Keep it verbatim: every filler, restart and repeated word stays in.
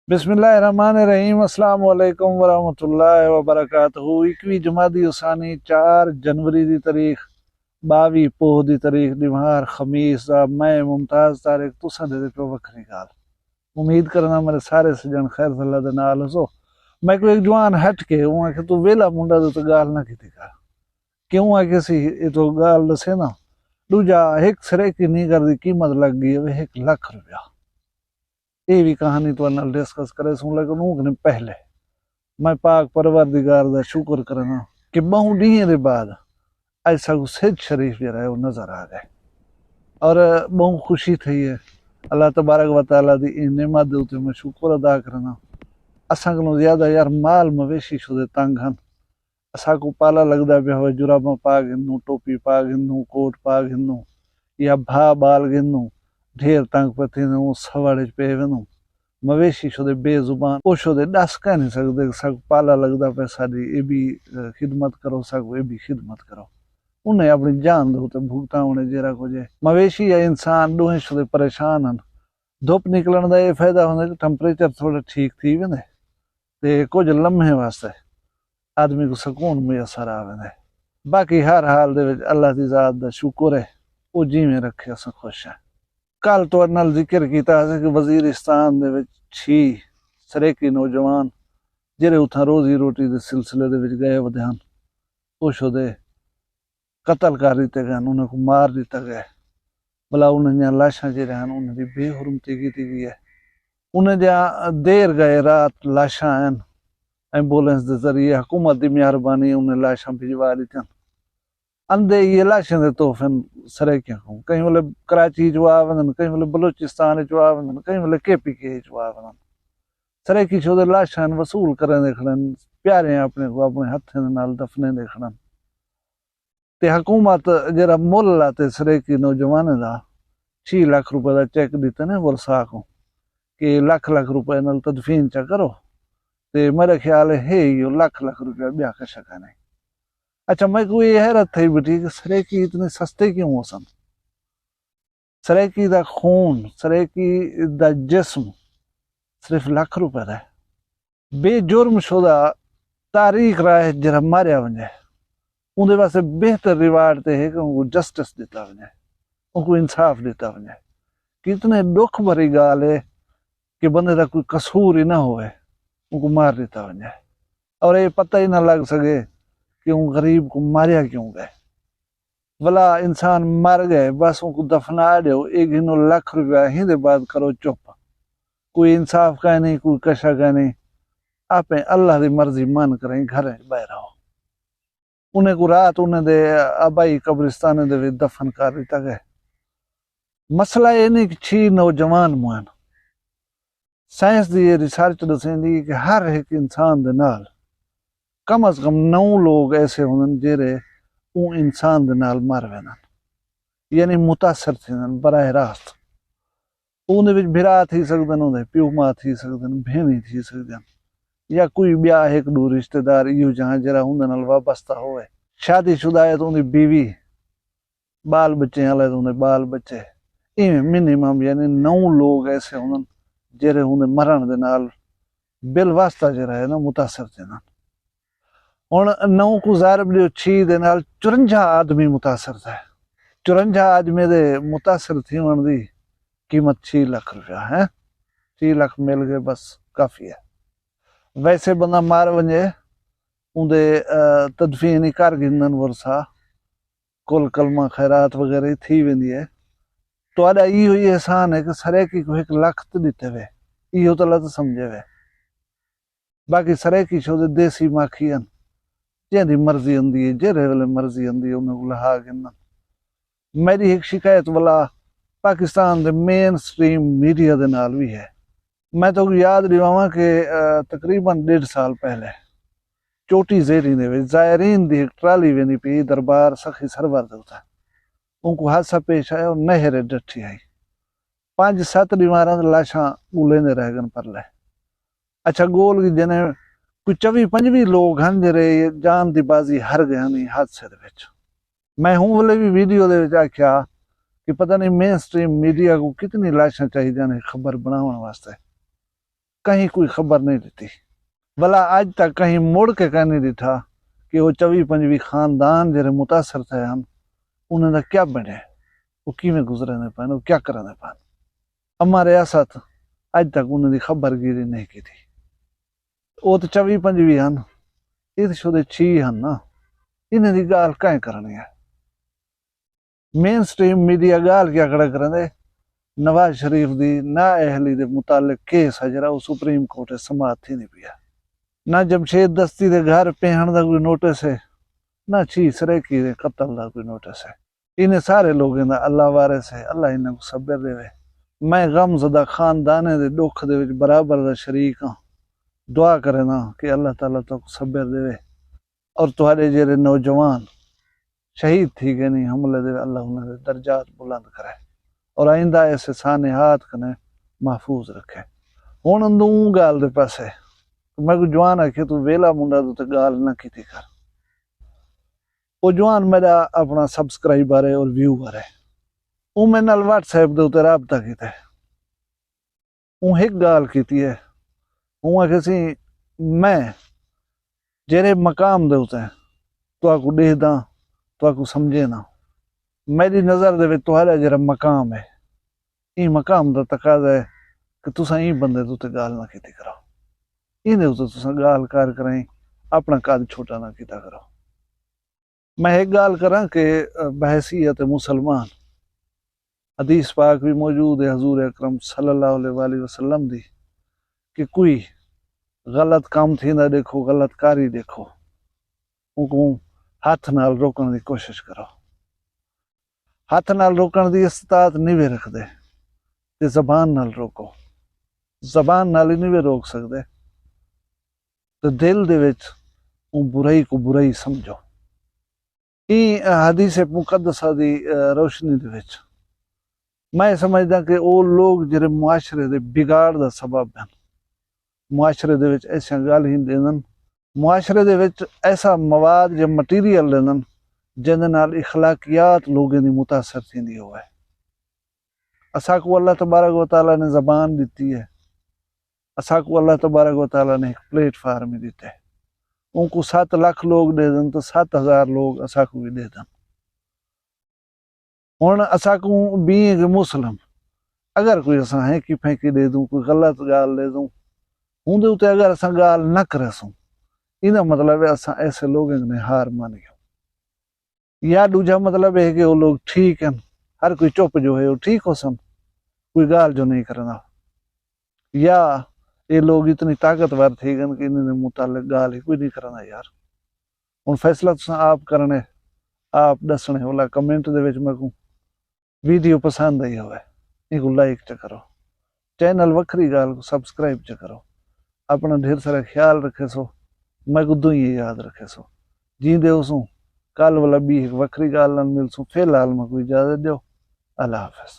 بسم اللہ الرحمن الرحیم۔ السلام علیکم ورحمۃ اللہ وبرکاتہ۔ اکوی جمادی الثانی، چار جنوری دی تاریخ، باوی پوہ دی تاریخ، ڈیوہار خمیس دا۔ میں ممتاز طارق، تساں دے تے پیو وکھری ڳالھ۔ امید کرنا میرے سارے سجن خیر اللہ دے نال ہسو۔ میں کوئی ایک جوان ہٹ کے اوں آکھے، تو ویلا منڈا دے تے ڳالھ نہ کیتی کر۔ کیوں آکھے سی، اے تو ڳالھ ݙسے نا۔ ݙوجھا، ہک سریکی نینگر دی قیمت لڳ ڳئی ہے ہک لکھ روپیہ۔ اے وی کہانی تہاݙے نال ڈسکس کریسوں، لیکن اوں کنیں پہلے میں پاک پروردگار دا شکر کرینداں کہ ٻہوں ݙینہہ دے بعد اڄ ساکوں سجھ شریف جیڑھا ہے او نظر آ ڳئے، اور ٻہوں خوشی تھئی ہے۔ اللہ تبارک و تعالیٰ دی ایں نعمت دے اتے میں شکر ادا کرینداں۔ اساں کنوں زیادہ یار مال مویشی شدے تنگ ہن۔ اساکوں پالا لڳدا پیا ہووے، جراباں پا گھندوں، ٹوپی پا گھندوں، کوٹ پا گھندوں، یا بھا ٻال گھندوں، ڈھیر تنگ پئے تھیندوں، سوڑ اچ پئے ویندوں۔ مویشی شدے بے زبان، او شدے ݙس کائنی سڳدے کہ ساکوں پالا لڳدا پئے، ساݙی اے بھی، اے، خدمت کرو، ساکوں اے بھی خدمت کرو۔ انہیں اپݨی جان دے اتے بھگتاوݨے جیڑھا کجھ ہے۔ مویشی یا انسان ݙوہیں شدے پریشان ہن۔ دھپ نکلݨ دا اے فائدہ ہوندے کہ ٹمپریچر تھوڑا ٹھیک تھی ویندے تے کجھ لمحے واسطے آدمی کوں سکون میسر آ ویندے۔ باقی ہر حال دے وچ اللہ دی ذات دا شکر ہے، او جیویں رکھے اساں خوش ہیں۔ کل تہاݙے نال ذکر کیتا ہاسے کہ وزیرستان دے وچ چھی سریکی نوجوان جیڑھے اتھاں روزی روٹی دے سلسلے دے وچ ڳئے ودے ہن، او شدے قتل کر ݙتے ڳئے ہن، انہاں کوں مار ݙتا ڳئے۔ بھلا انہاں دیاں لاشاں جیڑھے ہن، انہاں دی بے حرمتی کیتی ڳئی ہے۔ انہاں دیاں دیر ڳئے رات لاشاں آئن، ایمبولینس دے ذریعے، حکومت دی مہربانی، انہیں لاشاں بھجوا ݙتیاں۔ اندے یہ لاشیں دے تحفے ہن سرائیکیاں کوں، کہیں ویلے کراچی چ آ ویندن، کہیں ویلے بلوچستان چ آ ویندن، کہیں ویلے کے پی کے چ آ ویندن۔ سرائیکی شدے لاشاں وصول کریندے کھڑن، پیارے اپݨے کوں اپݨے ہتھیں دے نال دفنیندے کھڑن۔ تے حکومت جیڑھا مل آتے سرائیکی نوجوانیں دا چھی لکھ روپے دا چیک ݙتے نے ورثاء کوں کہ لکھ لکھ روپے نال تدفین چا کرو، تے میرا خیال ہے، ہے ایہو لکھ لکھ روپیہ، ٻیا کشا کائنی۔ اچھا، میکوں یہ حیرت تھئی بیٹھی کہ سرائیکی اتنے سستے کیوں ہوسن؟ سرائیکی دا خون، سرائیکی دا جسم صرف لکھ روپے دا ہے۔ بے جرم شدہ تاریخ راہ جیڑھا ماریا ونڄے، اوندے واسطے بہتر ریوارڈ تے ہے کہ اونکوں جسٹس ݙتا ونڄے، اونکوں انصاف ݙتا ونڄے۔ کتنے ݙکھ بھری ڳالھ ہے کہ بندے دا کوئی قصور ہی نہ ہووے، اونکوں مار ݙتا ونڄے، اور اے پتہ ہی نہ لڳ سڳے کہ اوں غریب کوں ماریا کیوں ڳئے۔ ولا انسان مر ڳئے، بس اونکوں دفنا ݙیو، اے گھنو لکھ روپیہ، ایندے بعد کرو چپ۔ کوئی انصاف کائنی، کوئی کشا کائنی، آپیں اللہ دی مرضی من کریں، گھریں ٻہہ رہو۔ انہیں کوں رات انہیں دے آبائی قبرستانیں دے وچ دفن کر ݙتا ڳئے۔ مسئلہ اے نی کہ چھی نوجوان موئن۔ سائنس دی یہ ریسرچ ݙسیندی ہے کہ ہر ہک انسان دے نال کم از کم نو لوگ ایسے ہوندن جیڑھے اوں انسان دے نال مر ویندن، یعنی متاثر تھیندن براہ راست۔ اوندے وچ بھرا تھی سڳدن، اوندے پیو ماء تھی سڳدن، بھیݨیں تھی سڳدن، یا کوئی ٻیا ہک ݙو رشتہ دار ایہو جہاں جیڑھا اوندے نال وابستہ ہووے۔ شادی شدہ ہے تاں اوندی بیوی، ٻال ٻچے آلا ہے تاں اوندے ٻال ٻچے۔ ایویں منیمم یعنی نو لوگ ایسے ہوندن جیڑھے اوندے مرݨ دے نال بالواسطہ جیڑھا ہے نا متاثر تھیندن۔ ہݨ نو کوں ضرب ݙیو چھی دے نال، چورنجاہ آدمی متاثر تھئے۔ چورنجاہ آدمی دے متاثر تھیوݨ دی قیمت چھی لکھ روپیہ ہے۔ چھی لکھ مل ڳئے، بس کافی ہے۔ ویسے بندہ مر ونڄے، اوندے، آ، تدفین ہی کر گھندن ورثاء، کل کلمہ خیرات وغیرہ ہی تھی ویندی ہے۔ تہاݙا ایہو ہی احسان ہے کہ سرائیکی کوں ہک لکھ تے ݙتے وے، ایہو تاں اللہ تاں سمجھے وے۔ باقی سرائیکی شودے دیسی ماکھی ہن، جیندی مرضی ہوندی ہے، جیڑھے ویلے مرضی ہوندی ہے، انہاں کوں لہا گھندن۔ میݙی ہک شکایت ولا پاکستان دے مین سٹریم میڈیا دے نال وی ہے۔ میں تہاکوں یاد ݙیواواں کہ، آ، تقریباً ݙیڈھ سال پہلے چوٹی زیریں دے وچ زائرین دی ہک ٹرالی ویندی پئی دربار سخی سرور دے اتھاں۔ اونکوں حادثہ پیش آیا، او نہر اچ ڈٹھی ہئی۔ پنج ست ݙیواراں تے لاشاں ڳولیندے رہ ڳن پرلے۔ اچھا، ڳول گھدے نے، کوئی چوی پنجوی لوگ ہن جیڑھے جان دی بازی ہار ڳئے ہن ایں حادثے دے وچ۔ میں ہوں ویلے وی ویڈیو دے وچ آکھیا کہ پتہ نہیں مین سٹریم میڈیا کوں کتنی لاشاں چاہیدیاں نے خبر بݨاوݨ واسطے۔ کہیں کوئی خبر نہیں ݙتی۔ ولا اڄ تک کہیں مڑ کے کائنی ݙٹھا کہ او چوی پنجوی خاندان جیرھے متاثر تھئے ہن، انہاں دا کیا بݨیا، او کیویں گزریندے پئن، او کیا کریندے پئن۔ اماں ریاست اڄ تک انہاں دی خبر گیری نہیں کیتی۔ او تے چوی پنجوی ہن، اے تے شدے چھی ہن نا، انہاں دی ڳالھ کائیں کرݨی ہے؟ مین سٹریم میڈیا ڳالھ کیا کھڑا کریندے؟ نواز شریف دی نااہلی دے متعلق کیس ہے جیرھا، او سپریم کورٹ اچ سماعت تھیندی پئی ہے۔ نہ جمشید دستی دے گھر پہݨ دا کوئی نوٹس ہے، نہ چھی سرائیکی دے قتل دا کوئی نوٹس ہے۔ انہیں سارے لوگیں دا اللہ وارث ہے، اللہ انہاں کوں صبر ݙیوے۔ میں غم زدہ خاندانیں دے ݙکھ دے وچ برابر دا شریک ہاں۔ دعا کرینداں کہ اللہ تعالیٰ تہاکوں صبر ݙیوے۔ اور تہاݙے جیرھے نوجوان شہید تھی ڳئے نی حملے دے، اللہ انہاں دے درجات بلند کرے اور آئندہ ایسے سانحات کنے محفوظ رکھے۔ ہݨ اندوں اوں ڳالھ دے پاسے، میکوں جوان آکھے، توں ویلا منڈا، توں تے ڳالھ نہ کیتی کر۔ او جوان میݙا اپݨا سبسکرائبر ہے اور ویور ہے، اوں میݙے نال واٹس ایپ دے اتے رابطہ کیتے۔ اوں ہک ڳالھ کیتی ہے، اوں آکھیسی، میں جیرھے مقام دے اتے تہاکوں ݙیہداں، تہاکوں سمجھینداں۔ میݙی نظر دے وچ تہاݙا جیرھا مقام ہے، ایں مقام دا تقاضا ہے کہ تساں ایں بندے دے اتے ڳالھ نہ کیتی کرو، ایندے اتے تساں ڳالھ کر کرائیں اپݨا قد چھوٹا نہ کیتا کرو۔ میں ہک ڳالھ کراں کہ بحیثیت مسلمان حدیث پاک وی موجود ہے حضور اکرم صلی اللہ علیہ وآلہ وسلم دی کہ کوئی غلط کم تھیندا ݙیکھو، غلط کاری ݙیکھو، اونکوں ہتھ نال روکݨ دی کوشش کرو۔ ہتھ نال روکݨ دی استطاعت نیوے رکھدے تے زبان نال روکو، زبان نال ہی نیوے روک سڳدے۔ تے دل دے وچ اوں برائی کوں برائی سمجھو۔ ایں حدیث مقدسہ دی روشنی دے وچ میں سمجھداں کہ او لوگ جیرھے معاشرے دے بگاڑ دا سبب ہن، معاشرے دے وچ ایسیاں ڳالھیں ݙیندن، معاشرے دے وچ ایسا مواد یا مٹیریل ݙیندن جیندے نال اخلاقیات لوگیں دی متاثر تھیندی ہووے۔ اساکوں اللہ تبارک و تعالیٰ نے زبان ݙتی ہے، اساکوں اللہ تبارک و تعالیٰ نے ہک پلیٹ فارم ہی ݙتے۔ اونکوں ست لکھ لوگ ݙیہدن تاں ست ہزار لوگ اساکوں وی ݙیہدن۔ ہݨ اساکوں بینگ مسلم اگر کوئی اساں ہینکی پھینکی ݙیہدوں، کوئی غلط ڳالھ ݙیہدوں، اوندے اتے اگر اساں ڳالھ نہ کریسوں، ایندا مطلب ہے اساں ایسے لوگیں کنے ہار من ڳیوں۔ یا ݙوجھا مطلب ہے کہ او لوگ ٹھیک ہن، ہر کوئی چپ جو ہے او ٹھیک ہوسن، کوئی ڳالھ جو نہیں کریندا۔ یا اے لوگ اتنی طاقتور تھی ڳن کہ انہاں دے متعلق ڳالھ ہی کوئی نہیں کریندا یار۔ ہݨ فیصلہ تساں آپ کرݨے، آپ ݙسݨے۔ ولا کمنٹ دے وچ میکوں ویڈیو پسند آئی ہووے، اینکوں لائک چا کرو، چینل وکھری ڳالھ کوں سبسکرائب چا کرو۔ اپݨا ڈھیر سارا خیال رکھیسو، میکوں دعائیں یاد رکھیسو۔ جیندے ہوسوں، کل ولا ٻی ہک وکھری ڳالھ نال ملسوں۔ فی الحال میکوں اجازت ݙیو، اللہ حافظ۔